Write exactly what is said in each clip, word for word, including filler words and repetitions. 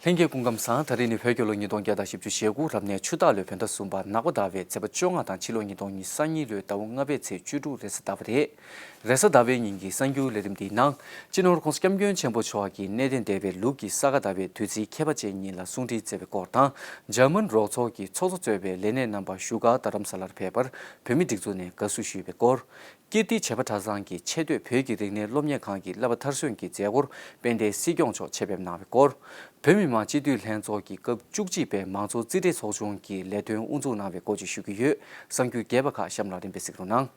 ལྷན་རྒྱས་སྐུ་ཁམས་བཟང་། ད་རིང་ནི་བོད་རྒྱལ་ལོ་ཉིས་སྟོང་བརྒྱ་དང་བཞི་བཅུ་ཞེ་དགུ་རབ་གནས་ཆུ་སྟག་ལོའི་བོད་ཟླ་གསུམ་པ་ནག་པ་ཟླ་བའི་ཚེས་པ་བཅོ་ལྔ་དང་ཕྱི་ལོ་ཉིས་སྟོང་ཉི་ཤུ་རྩ་གཉིས་ལོའི་ཟླ་བ་ལྔ་པའི་ཚེས་བཅུ་དྲུག་རེས་གཟའ་ཟླ་བ་རེད། རེས་གཟའ་ཟླ་བའི་ཉིན་གྱི་གསར་འགྱུར་ལས་རིམ་འདིའི་ནང་། སྤྱི་ནོར་༸གོང་ས་༸སྐྱབས་མགོན་ཆེན་པོ་མཆོག་གིས་གནས་བརྟན་སྡེ་པའི་ལུགས་ཀྱི་ས་ག་ཟླ་བའི་དུས་ཚིགས་ཁྱད་པར་ཅན་ཉིན་ལ་གསུང་འཕྲིན་བསྩལ་བའི་སྐོར་དང་། འཇར་མན་རོགས་ཚོགས་ཀྱི་ཚོགས་གཙོ་གཙོས་པའི་ལས་སྣེ་རྣམ་པ་བཞུགས་སྒར་རྡ་རམ་ས་ལར་ཕེབས་པར་བོད་མི་སྒྲིག་འཛུགས་ནས་དགའ་བསུ་ཞུས་པའི་སྐོར། ཀིརྟི་བྱེས་པ་གྲྭ་ཚང་གི་ཆེས་མཐོའི་བོད་ཀྱི་རིག་གནས་སློབ་གཉེར་ཁང་གི་བསླབ་པ་མཐར་སོན་གྱི་མཛད་སྒོར་དཔལ་ལྡན་སྲིད་སྐྱོང་མཆོག་ཆེད་ཕེབས་གནང་བའི་སྐོར། བོད་མི་མང་སྤྱི་འཐུས་ལྷན་ཚོགས་ཀྱི་སྐབས་བཅུ་གཅིག་པའི་མང་གཙོ་རྩིས་སྤྲོད་ཚོགས་ཆུང་གི་ལས་དོན་དབུ་འཛུགས་གནང་བའི་སྐོར་བཅས་ཞུ་གི་ཡོད། གསར་འགྱུར་རྒྱས་པ་ཁག་གཤམ་ལ་རིམ་པས་གཟིགས་རོགས་གནང་།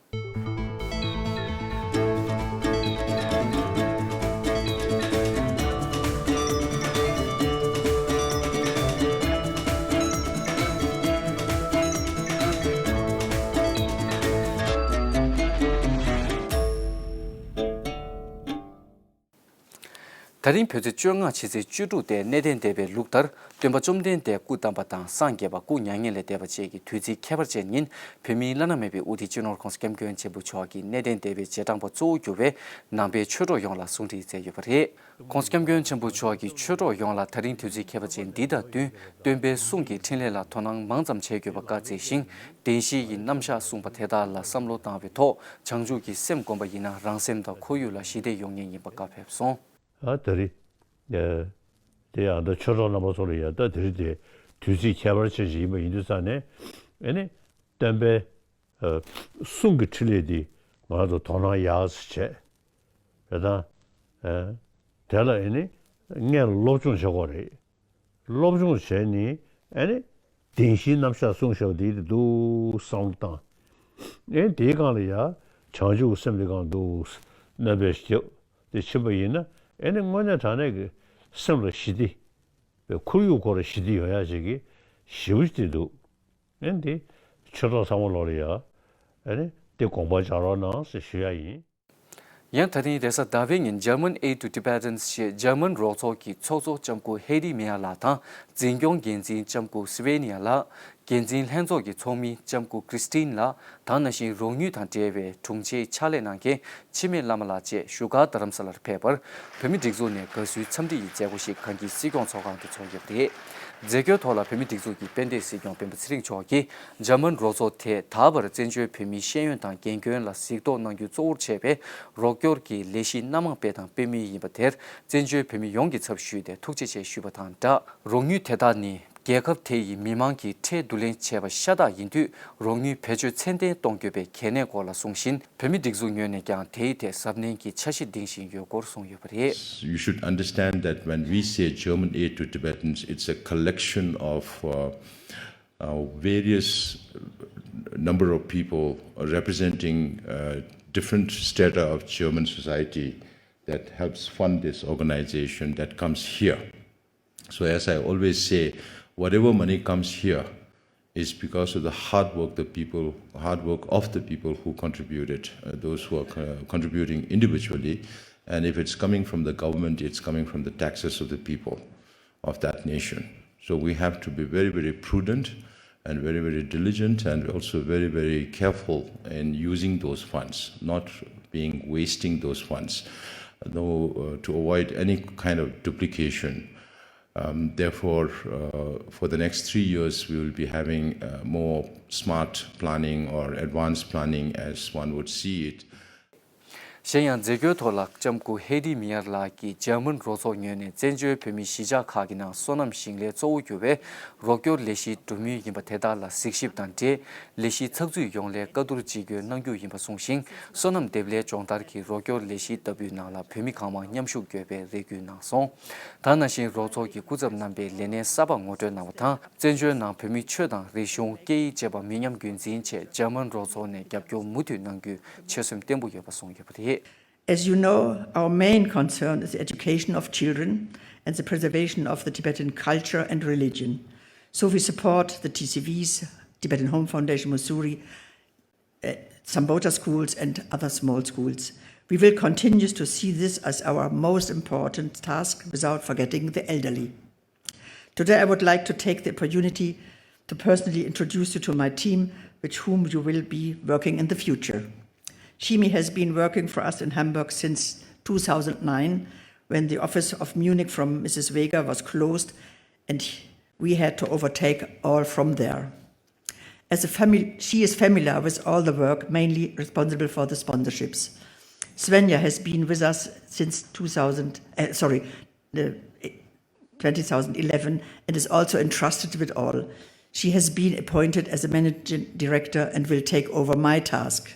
ད་རིང་བོད་ཚེས་བཅོ་ལྔ་ཕྱི་ཚེས་བཅུ་དྲུག་སྟེ་གནས་བརྟན་སྡེ་པའི་ལུགས་ལྟར། སྟོན་པ་བཅོམ་ལྡན་འདས་སྐུ་བལྟམས་པ་དང་སངས་རྒྱས་པ་སྐུ་མྱ་ངན་ལས་འདས་པ་བཅས་ཀྱི་དུས་ཚིགས་ཁྱད་པར་ཅན་ཉིན། བོད་མིའི་བླ་ན་མེད་པའི་དབུ་ཁྲིད་སྤྱི་ནོར་༸གོང་ས་༸སྐྱབས་མགོན་ཆེན་པོ་མཆོག་གིས་གནས་བརྟན་སྡེ་པའི་རྗེས་འབྲང་པ་གཙོ་བོ་གྱུར་བའི་ནང་པའི་ཆོས་གྲོགས་ཡོངས་ལ་གསུང་འཕྲིན་བསྩལ་ཡོད་པ་རེད། ༸གོང་ས་༸སྐྱབས་མགོན་ཆེན་པོ་མཆོག་གིས་ཆོས་གྲོགས་ཡོངས་ལ་ད་རིང་དུས་ཚིགས་ཁྱད་པར་ཅན་འདི་དང་བསྟུན། སྟོན་པའི་གསུང་གི་འཕྲིན་ལས་ལ་དོ་སྣང་མང་ཙམ་བྱེད་དགོས་པ་བཀའ་སྩལ་ཞིང་། བདེན་བཞིའི་རྣམ་གཞག་གསུངས་པ་དེ་དག་ལ་བསམ་བློ་བཏང་བའི་ཐོག་བྱང་ཆུབ་ཀྱི་སེམས་བསྒོམ་པ་ཡིན་ན་རང་སེམས་དང་ཁོར་ཡུག་ལ་ཞི་བདེ་ཡོང་ངེས་ཡིན་པ་བཀའ་ཕེབས་སོང་། ཨ་ད་རེས། ཨ་དེ་ཡང་ད་ཆོས་གྲོགས་རྣམ་པ་ཚོ་ལ་ཡང་ད་དེ་རིང་དེ་དུས་ཚིགས་ཁྱད་པར་ཅན་ཞིག་ཡིན་པ་ཡིན་དུས་ཙང་ནས། ཨེ་ནི། སྟོན་པའི་ཨ་གསུང་གི་འཕྲིན་ལས་འདི་ང་ཚོ་དོ་སྣང་ཡག་ཙམ་བྱས། དེ་དང་། ཨ་དེ་ལ་ཨེ་ནི་སྔོན་ལ་སློབ་སྦྱོང་བྱེད་དགོས་རེད། སློབ་སྦྱོང་བྱས་ནས་ཨེ་ནི་བདེན་བཞིའི་རྣམ་གཞག་གསུངས་བཞག་པ་འདི་འདུག་བསམ་བློ་བཏང་། ཨེ་དེའི་སྒང་ལ་ཡ་བྱང་ཆུབ་ཀྱི་སེམས་དེ་སྒང་འདུག་སྣོན་པ་བརྒྱབ་དེ་ཕྱིན་པ་ཡིན་ན། ཨེ་ནི་དངོས་གནས་དྲང་གནས་ཀྱི་སེམས་ལ་ཞི་བདེ། པའི་ཁོར་ཡུག་སྐོར་ཞི་བདེ་ཡོང་ཡ་ཞིག་གི་ཞེ་པོ་ཅིག་འདུག་ཨེ་འདི་ཆོས་གྲོགས་ཚང་མ་ལོག་ལ་ཡ། ཨེ་ནི་འདི་དགོངས་པ་འཇགས་རོགས་གནང་ཞེས་ཞུ་ཡ་ཡིན། ཡང་ད་རིང་རེས་གཟའ་ཟླ་བའི་ཉིན་German Aid to Tibetans ཞེས་འཇར་མན་རོགས་ཚོགས་ཀྱི་ཚོགས་གཙོ་ལྕམ་སྐུ་ཧེ་རི་མི་ཡ་ལགས་དང་འཛིན་སྐྱོང་འགན་འཛིན་ལྕམ་སྐུ་སི་ཝེ་ནི་ཡ་ལགས། འགན་འཛིན་ལྷན་ཚོགས་ཀྱི་ཚོགས་མི་ལྕམ་སྐུ་ཀྲིས་ཏིན་ལགས་དང་། ནང་བཞིན་རོགས་དངུལ་དང་འབྲེལ་བའི་དྲུང་ཆེའི་ཕྱག་ལས་གནང་མཁན་འཆི་མེད་བླ་མ་ལགས་བཅས་བཞུགས་སྒར་རྡ་རམ་ས་ལར་ཕེབས་པར། བོད་མི་སྒྲིག་འཛུགས་ནས་དགའ་བསུའི་འཚམས་འདྲི་ཡི་མཛད་སྒོ་ཞིག་གངས་སྐྱིད་སྲིད་སྐྱོང་ཚོགས་ཁང་དུ་འཚོགས་ཡོད་པ་རེད། མཛད་སྒོའི་ཐོག་ལ་བོད་མི་སྒྲིག་འཛུགས་ཀྱི་དཔལ་ལྡན་སྲིད་སྐྱོང་སྤེན་པ་ཚེ་རིང་མཆོག་གིས། འཇར་མན་རོགས་ཚོགས་དེས་ད་བར་བཙན་བྱོལ་བོད་མིའི་ཤེས་ཡོན་དང་རྒན་རྒོན་ལ་གཟིགས་རྟོག་གནང་རྒྱུ་གཙོ་བོར་བྱས་པའི་རོགས་སྐྱོར་གྱི་ལས་གཞི་སྣ་མང་སྤེལ་དང་སྤེལ་མུས་ཡིན་པ་དེར། བཙན་བྱོལ་བོད་མི་ཡོངས་ཀྱི་ཚབ་ཞུས་ཏེ་ཐུགས་རྗེ་ཆེ་ཞུས་པ་དང་སྦྲགས། རོགས་དངུལ་དེ་དག་ནི། རྒྱལ་ཁབ་དེ་ཡི་མི་མང་གིས་ཁྲལ་བསྡུ་ལེན་བྱས་པ་ཤ་སྟག་ཡིན་དུས། རོགས་དངུལ་བེད་སྤྱོད་ཚད་ལྡན་གཏོང་རྒྱུ་བའི་གལ་གནད་སྐོར་ལ་གསུངས་བཞིན། བོད་མི་སྒྲིག་འཛུགས་ངོས་ནས་ཀྱང་དེའི་ཐད་གཟབ་ནན་གྱི་འཆར་གཞི་འདིང་བཞིན་ཡོད་སྐོར་གསུངས་ཡོད་པ་རེད། You should understand that when we say German Aid to Tibetans, it's a collection of uh, uh, various number of people representing uh, different strata of German society that helps fund this organization that comes here. So as I always say, whatever money comes here is because of the hard work the people, hard work of the people who contributed, uh, those who are uh, contributing individually. And if it's coming from the government, it's coming from the taxes of the people of that nation. So we have to be very, very prudent and very, very diligent and also very, very careful in using those funds, not being wasting those funds, no, uh, to avoid any kind of duplication. Um, therefore, uh, for the next three years, we will be having uh, more smart planning or advanced planning as one would see it. གཞན་ཡང་མཛད་སྒོའི་ཐོག་ལ་ལྕམ་སྐུ་ཧེ་ཏི་མི་ཡར་ལགས་ཀྱིས་འཇར་མན་རོགས་ཚོགས་ངོས་ནས་བཙན་བྱོལ་བོད་མིའི་གཞིས་ཆགས་ཁག་གི་ནང་སོ་ནམ་ཞིང་ལས་གཙོ་བོ་གྱུར་བའི་རོགས་སྐྱོར་ལས་གཞི་འགྲོ་མུས་ཡིན་པ་དེ་དག་ལ་གཟིགས་ཞིབ་དང་འབྲེལ། ལས་གཞི་ཚགས་ཚུད་ཡོང་སླད་བཀའ་བསྡུར་ཅིག་སྐྱོན་གནང་རྒྱུ་ཡིན་པ་གསུངས་ཤིང་། སོ་ནམ་འདེབས་ལས་སྦྱོང་བརྡར་གྱི་རོགས་སྐྱོར་ལས་གཞི་ལྟ་བུའི་ནང་ལ་བོད་མི་གང་མང་མཉམ་ཞུགས་དགོས་པའི་རེ་སྐུལ་གནང་སོང་། ད་ནང་བཞིན་རོགས་ཚོགས་ཀྱི་སྐུ་ཚབ་རྣམ་པས་ལས་གནས་གསར་པ་ངོ་སྤྲོད་གནང་བ་དང་། བཙན་བྱོལ་ནང་བོད་མིའི་ཆོས་དང་རིག་གཞུང་། སྐད་ཡིག་བཅས་པ་མི་ཉམས་རྒྱུན་འཛིན་ཆེད་འཇར་མན་རོགས་ཚོགས་ནས་རྒྱབ་སྐྱོར་མུ་མཐུད་གནང་རྒྱུའི་ཆོད་སེམས་བརྟན་པོ་ཡོད་པ་གསུངས་ཡོད་པ་རེད། As you know, our main concern is the education of children and the preservation of the Tibetan culture and religion. So we support the T C Vs, Tibetan Home Foundation Mussoorie, uh, Sambota schools and other small schools. We will continue to see this as our most important task without forgetting the elderly. Today I would like to take the opportunity to personally introduce you to my team, with whom you will be working in the future. Shimi has been working for us in Hamburg since two thousand nine, when the office of Munich from Missus Vega was closed and we had to overtake all from there. As a family, she is familiar with all the work, mainly responsible for the sponsorships. Svenja has been with us since two thousand, uh, sorry, the, two thousand eleven, and is also entrusted with all. She has been appointed as a managing director and will take over my task.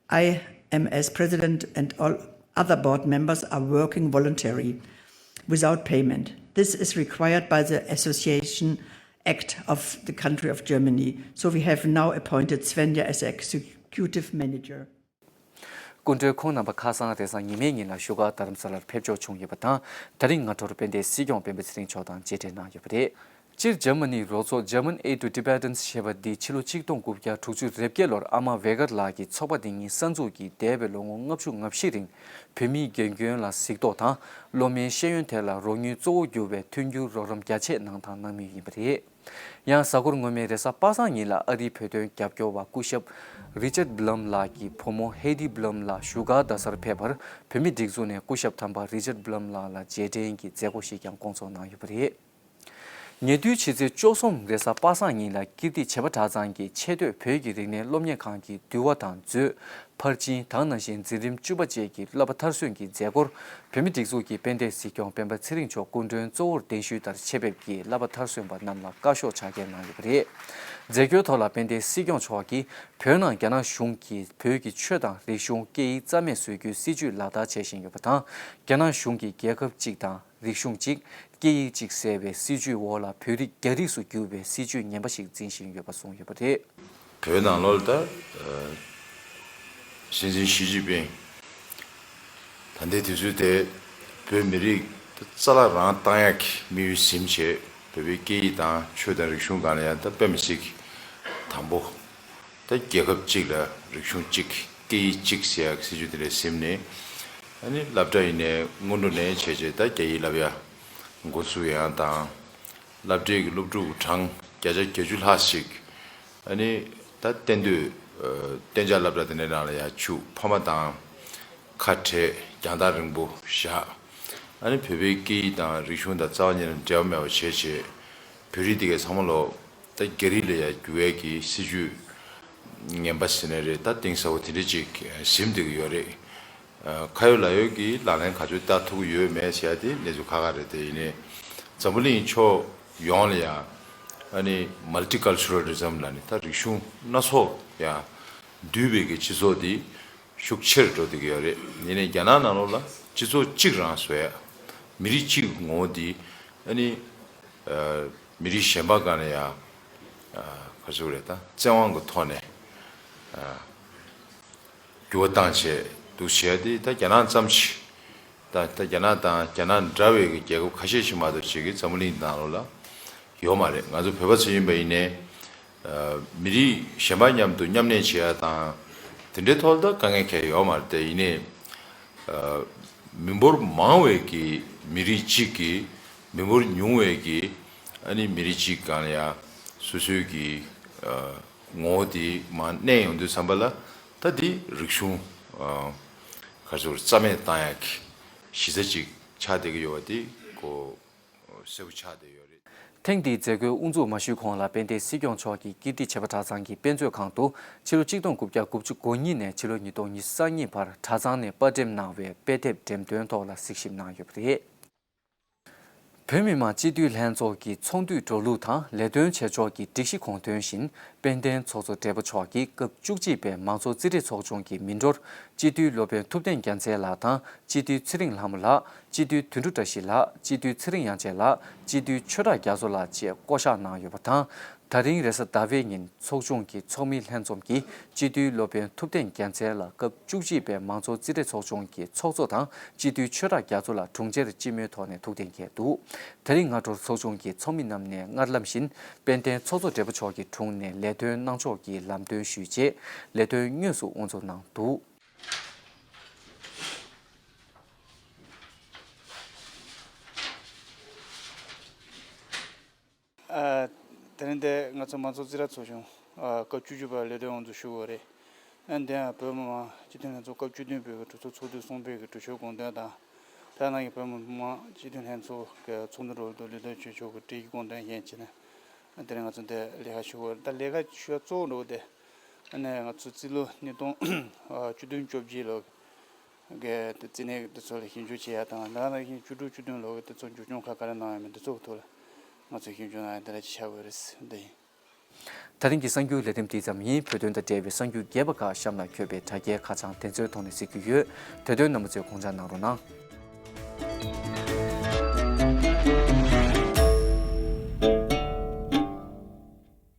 I am as president and all other board members are working voluntary without payment. This is required by the Association Act of the country of Germany. So we have now appointed Svenja as executive manager. སྐུ་མགྲོན་ཁོང་རྣམ་པ་ཁ་སང་རེས་གཟའ་ཉི་མའི་ཉིན་ལ་བཞུགས་སྒར་རྡ་རམ་ས་ལར་ཕེབས་འབྱོར་བྱུང་ཡོད་པ་དང་། ད་རིང་སྔ་དྲོར་དཔལ་ལྡན་སྲིད་སྐྱོང་སྤེན་པ་ཚེ་རིང་མཆོག་དང་མཇལ་འཕྲད་གནང་ཡོད་པ་རེད། སྤྱིར་འཇར་མ་ནིའི་རོགས་ཚོགས་German Aid to Tibetans ཞེས་པ་འདི་ཕྱི་ལོ་ཆིག་སྟོང་དགུ་བརྒྱ་དྲུག་ཅུ་རེ་བརྒྱད་ལོར་ཨ་མ་ཝེ་གར་ལགས་ཀྱི་ཚོགས་པ་འདི་ཉིད་གསར་འཛུགས་ཀྱིས་འདས་པའི་ལོ་ངོ་ལྔ་བཅུ་ང་བཞི་རིང་བོད་མིའི་དགེ་སྐྱོན་ལ་གཟིགས་རྟོག་དང་སློབ་མའི་ཤེས་ཡོན་ཐད་ལ་རོགས་དངུལ་གཙོ་བོ་གྱུར་བའི་མཐུན་འགྱུར་རོགས་རམ་རྒྱ་ཆེ་གནང་དང་གནང་མུས་ཡིན་པ་རེད། ཡང་གཟའ་འཁོར་སྔོན་མའི་རེས་གཟའ་པ་སངས་ཉིན་ལ་ཨ་རིའི་བོད་དོན་རྒྱབ་སྐྱོར་བ་སྐུ་ཞབས་Richard Blum ལགས་ཀྱི་བུ་མོ་Heidi Blum ལགས་བཞུགས་སྒར་རྡ་སར་ཕེབས་པར་བོད་མིའི་སྒྲིག་འཛུགས་ནས་སྐུ་ཞབས་དམ་པ་Richard Blum ལགས་ལ་རྗེས་དྲན་གྱི་མཛད་སྒོ་ཞིག་ཀྱང་བསྐོང་ཚོགས་གནང་ཡོད་པ་རེད། ཉེ་དུས་ཕྱི་ཚེས་བཅུ་གསུམ་རེས་གཟའ་པ་སངས་ཉིན་ལ་ཀིརྟི་བྱེས་པ་གྲྭ་ཚང་གི་ཆེས་མཐོའི་བོད་ཀྱི་རིག་གནས་སློབ་གཉེར་ཁང་གི་འདུལ་བ་དང་མཛོད། ཕར་ཕྱིན་དང་ནང་བཞིན་འཛིན་རིམ་བཅུ་པ་བཅས་ཀྱི་བསླབ་པ་མཐར་སོན་གྱི་མཛད་སྒོར་བོད་མིའི་སྒྲིག་འཛུགས་ཀྱི་དཔལ་ལྡན་སྲིད་སྐྱོང་སྤེན་པ་ཚེ་རིང་མཆོག་སྐུ་མགྲོན་གཙོ་བོར་གདན་ཞུས་ལྟར་ཆེད་ཕེབས་ཀྱིས་བསླབ་པ་མཐར་སོན་པ་རྣམས་ལ་བཀའ་ཤོག་ཕྱག་འཁྱེར་གནང་ཡོད་པ་རེད། མཛད་སྒོའི་ཐོག་ལ་དཔལ་ལྡན་སྲིད་སྐྱོང་མཆོག་གིས་བོད་ནང་རྒྱ་ནག་གཞུང་གིས་བོད་ཀྱི་ཆོས་དང་རིག་གཞུང་སྐད་ཡིག་རྩ་མེད་བཟོ་རྒྱུའི་སྲིད་ཇུས་ལག་བསྟར་བྱེད་བཞིན་ཡོད་པ་དང་། རྒྱ་ནག་གཞུང་གིས་རྒྱལ་ཁབ་གཅིག་དང་། རིག་གཞུང་གཅིག་སྐད་ཡིག་གཅིག་ཟེར་བའི་སྲིད་ཇུས་འོག་ལ་བོད་རིགས་རྒྱ་རིགས་སུ་བསྒྱུར་བའི་སྲིད་ཇུས་ངན་པ་ཞིག་འཛིན་བཞིན་ཡོད་པ་གསུངས་ཡོད་པ་རེད། བོད་ནང་ལོགས་ལ་ད་སྲིད་འཛིན་ཞི་ཅིན་ཕིང་ད་ལྟའི་དུས་ཚོད་དེ་བོད་མི་རིགས་རྩ་བརླག་རང་བཏང་ཡག་གི་དམིགས་ཡུལ་ཟིན་བྱས་བོད་པའི་སྐད་ཡིག་དང་ཆོས་དང་རིག་གཞུང་སྒང་ལ་ཡང་ད་དཔེ་མི་སྲིད་ཀྱི་དང་པོ། ད་རྒྱལ་ཁབ་གཅིག་ལ་རིག་གཞུང་གཅིག་སྐད་ཡིག་གཅིག་ཟེར་ཡག་སྲིད་ཇུས་དེ་ལས་ཟིན་ནས་ཨ་ནི་སློབ་གྲྭ་ཡིན་ནའི་སྔོན་འགྲོ་ནས་བྱས་བྱས་ད་རྒྱ་ཡིག་བསླབ་ཡ་འགོ་ཚུགས་ཡག་དང་། སློབ་གྲྭའི་གི་སློབ་ཕྲུག་གྲངས་བརྒྱ་ཆ་བརྒྱད་ཅུ་ལྷག་ཞིག་ཨ་ནི་ད་གཏན་སྡོད་གཏན་འཇགས་སློབ་གྲྭ་དེ་འདྲའི་ནང་ལ་ཡར་བཅུག་ཕ་མ་དང་ཁ་བྲལ་རྒྱང་ཐག་རིང་པོ་བཞག་ཨ་ནི་བོད་པའི་སྐད་ཡིག་དང་རིག་གཞུང་དང་རྩ་བ་ཉིད་ནས་འབྲེལ་བ་མེད་པ་བྱས་བྱས། བོད་རིགས་དེ་གའི་ཚང་མ་ལོ་ད་རྒྱ་རིགས་ལ་ཡ་འགྱུར་བའི་གི་སྲིད་ཇུས་ངན་པ་ཟེར་ནའི་རེད། ད་གཏིང་ཟབ་པོ་དེ་འདྲ་ཅིག་ཟིན་བསྡད་ཀྱི་ཡོད་རེད། ཁ་ཡོད་ལག་ཡོད་ཀྱི་ལག་ལེན་ག་ཚོད་བསྟར་ཐུབ་ཀྱི་ཡོད་མེད་ཟེར་ཡ་དེ་གནས་ཚུལ་ཁག་ཁག་རེད། དེ་ཡིན་ནའི་འཛམ་བུ་གླིང་ཕྱོགས་ཡོངས་ལ་ཡ་ཨ་ནི་Multiculturalism ལ་ནི་ད་རིག་གཞུང་སྣ་ཚོགས་ཡ་འདུས་པའི་གི་སྤྱི་ཚོགས་དེ་ཤུགས་ཆེར་འགྲོ་བསྡད་ཀྱི་ཡོད་རེད། ཡིན་ནའི་རྒྱ་ནག་ནང་ལོགས་ལ་སྤྱི་ཚོགས་གཅིག་རང་བཟོ་ཡ། མི་རིགས་གཅིག་ངོ་བོ་འདི་ཨ་ནི་མི་རིགས་གཞན་པ་སྒང་ནས་ཡང་ག་ཚོད་རེད་ད་བཙན་དབང་གི་ཐོག་ནས་འགྱུར་བ་བཏང་བྱས་འདུག་བྱས་ཏེ་ད་རྒྱ་ནག་ཙམ་ཞིག་ད་ད་རྒྱ་ནག་དང་རྒྱ་ནག་འདྲ་བའི་གི་རྒྱལ་ཁབ་ཁ་ཤས་ཤིག་མ་གཏོགས་ཅིག་གི་འཛམ་བུ་གླིང་ནང་ལོགས་ལ་ཡོད་མ་རེད། ང་ཚོ་བོད་པ་ཚོ་ཡིན་པ་ཡིན་ནའི། མི་རིགས་གཞན་པ་མཉམ་དུ་མཉམ་གནས་བྱེད་ཡ་དང་དེ་འདྲའི་ཐོག་ལ་ད་དཀའ་ངལ་གང་ཡང་ཡོད་མ་རེད། དེ་ཡིན་ནའི་མི་འབོར་མང་བའི་གི་མི་རིགས་གཅིག་གི་མི་འབོར་ཉུང་བའི་གི་ཨ་ནི་མི་རིགས་གཅིག་སྒང་ལ་ཡ་སོ་སོའི་གི་ངོ་བོ་དེ་མར་གནས་ཡོང་དུས་ཙམ་པ་ལ་ད་དེ་རིག་གཞུང་ག་ཚོད་རྩ་མེད་བཏང་ཡ་གི་གཞི་རྩ་ཅིག་ཆགས་བསྡད་ཀྱི་ཡོད་པ་དེ་གོ་གསལ་པོ་ཆགས་བསྡད་ཡོད་རེད། ཐེངས་འདིའི་མཛད་སྒོའི་དབུ་འཛུགས་མ་ཞུས་གོང་ལ་དཔལ་ལྡན་སྲིད་སྐྱོང་མཆོག་གིས་ཀིརྟི་བྱེས་པ་གྲྭ་ཚང་གི་དཔེ་མཛོད་ཁང་དུ་ཕྱི་ལོ་ཆིག་སྟོང་དགུ་བརྒྱ་དགུ་བཅུ་གོ་གཉིས་ནས་ཕྱི་ལོ་ཉིས་སྟོང་ཉི་ཤུ་རྩ་གཉིས་བར་གྲྭ་ཚང་ནས་པར་འགྲེམས་གནང་བའི་དཔེ་དེབ་འགྲེམས་སྟོན་ཐོག་ལ་གཟིགས་ཞིབ་གནང་ཡོད་པ་རེད། བོད་མི་མང་སྤྱི་འཐུས་ལྷན་ཚོགས་ཀྱི་ཚོགས་འདུའི་འགྲོ་ལུགས་དང་ལས་དོན་བྱེད་ཕྱོགས་ཀྱི་སྒྲིག་གཞི་དགོངས་དོན་བཞིན། དཔལ་ལྡན་ཚོགས་གཙོ་སྦྲེལ་པོ་མཆོག་གིས་སྐབས་བཅུ་གཅིག་པའི་མང་གཙོ་རྩིས་སྤྲོད་ཚོགས་ཆུང་གི་མི་འགྲོར་སྤྱི་འཐུས་སློབ་དཔོན་ཐུབ་བསྟན་རྒྱལ་མཚན་ལགས་དང་སྤྱི་འཐུས་ཚེ་རིང་ལྷ་མོ་ལགས། སྤྱི་འཐུས་དོན་གྲུབ་བཀྲ་ཤིས་ལགས། སྤྱི་འཐུས་ཚེ་རིང་དབྱངས་ཅན་ལགས། སྤྱི་འཐུས་ཆོས་གྲགས་རྒྱ་མཚོ་ལགས་བཅས་བསྐོ་གཞག་གནང་ཡོད་པ་དང་། ད་རིང་རེས་གཟའ་ཟླ་བའི་ཉིན་ཚོགས་ཆུང་གི་ཚོགས་མིའི་ལྷན་འཛོམས་ཀྱིས་སྤྱི་འཐུས་སློབ་དཔོན་ཐུབ་བསྟན་རྒྱལ་མཚན་ལགས་སྐབས་བཅུ་གཅིག་པའི་མང་གཙོ་རྩིས་སྤྲོད་ཚོགས་ཆུང་གི་ཚོགས་གཙོ་དང་སྤྱི་འཐུས་ཆོས་གྲགས་རྒྱ་མཚོ་ལགས་དྲུང་ཆེར་སྤྱི་མོས་ཐོག་ནས་ཐུགས་གཏན་འཁེལ་འདུག་ད་རིང་སྔ་དྲོར་ཚོགས་ཆུང་གི་ཚོགས་མི་རྣམས་ནས་སྔར་ལམ་བཞིན་དཔལ་ལྡན་ཚོགས་གཙོ་སྦྲེལ་པོ་མཆོག་གི་དྲུང་ནས་ལས་དོན་གནང་ཕྱོགས་ཀྱི་ལམ་སྟོན་ཞུས་རྗེས་ལས་དོན་དངོས་སུ་དབུ་འཛུགས་གནང་འདུག་ཨ། དེ་རིང་འདིར་ང་ཚོ་མང་གཙོ་རྩིས་ར་ཚོགས་ཆུང་ཨ་སྐབས་བཅུ་གཅིག་པ་ལས་དོན་དབུ་འཛུགས་ཞུ་དགོས་རེད། ཨ་འདི་ཡང་བོད་མི་མང་སྤྱི་འཐུས་ལྷན་ཚོགས་སྐབས་བཅུ་བདུན་པའི་གི་གྲོས་ཚོགས་ཚོགས་དུས་གསུམ་པའི་གི་གྲོས་ཆོད་དགོངས་དོན་དང་། ད་ རྒྱ་ནག་གི་བོད་མི་མང་སྤྱི་འཐུས་ལྷན་ཚོགས་ཀྱི་ཚོགས་འདུ་འགྲོ་འདུག་ལུས་སྟོབས་ཆོས་མཆོག་གི་བཀྲིས་དགོངས་དོན་བཞིན་བྱས་ནས། དེ་རིང་ང་ཚོ་འདི་ལས་ཀ་ཞུ་དགོས་རེད། ད་ལས་ཀ་ཞུ་གཙོ་བོ་འགྲོ་དེ། ཨ་ནི་ང་ཚོ་རྩིས་ལོ་ཉིས་སྟོང་བཅུ་བདུན་བཅོ་བརྒྱད་ལོ་གི་དེ་རྩིས་ནས་དེ་ཚོ་ལ་ཞིབ་འཇུག་བྱེད་ཡ་དང་། ད་ནང་བཞིན་བཅུ་དྲུག་བཅུ་བདུན་ལོ་གི་དེ་ཚོ་འཛུགས་སྐྱོང་ཁག་ག་རེ་གནང་ཡོད་མེད་དེ་ཚོ་གི་ཐོག་ལ་ང་ཚོས་ཞིབ་འཇུག་གནང་ཡ་དེ་འདྲ་ཅིག་ཆགས་དགོས་རེད། འདི་ཡིན། ད་ཐེངས་ཀྱི་གསར་འགྱུར་ལས་རིམ་དེ་ཙམ་ཡིན། བོད་དོན་དང་འབྲེལ་བའི་གསར་འགྱུར་རྒྱས་པ་ཁག་གཤམ་ལ་འཁོད་པའི་དྲ་རྒྱའི་ཁ་བྱང་དེ་ཚོའི་ཐོག་ནས་གཟིགས་རྒྱུ་ཡོད། དེ་དོན་རྣམ་པ་ཚོས་དགོངས་འཇགས་གནང་རོགས་གནང་།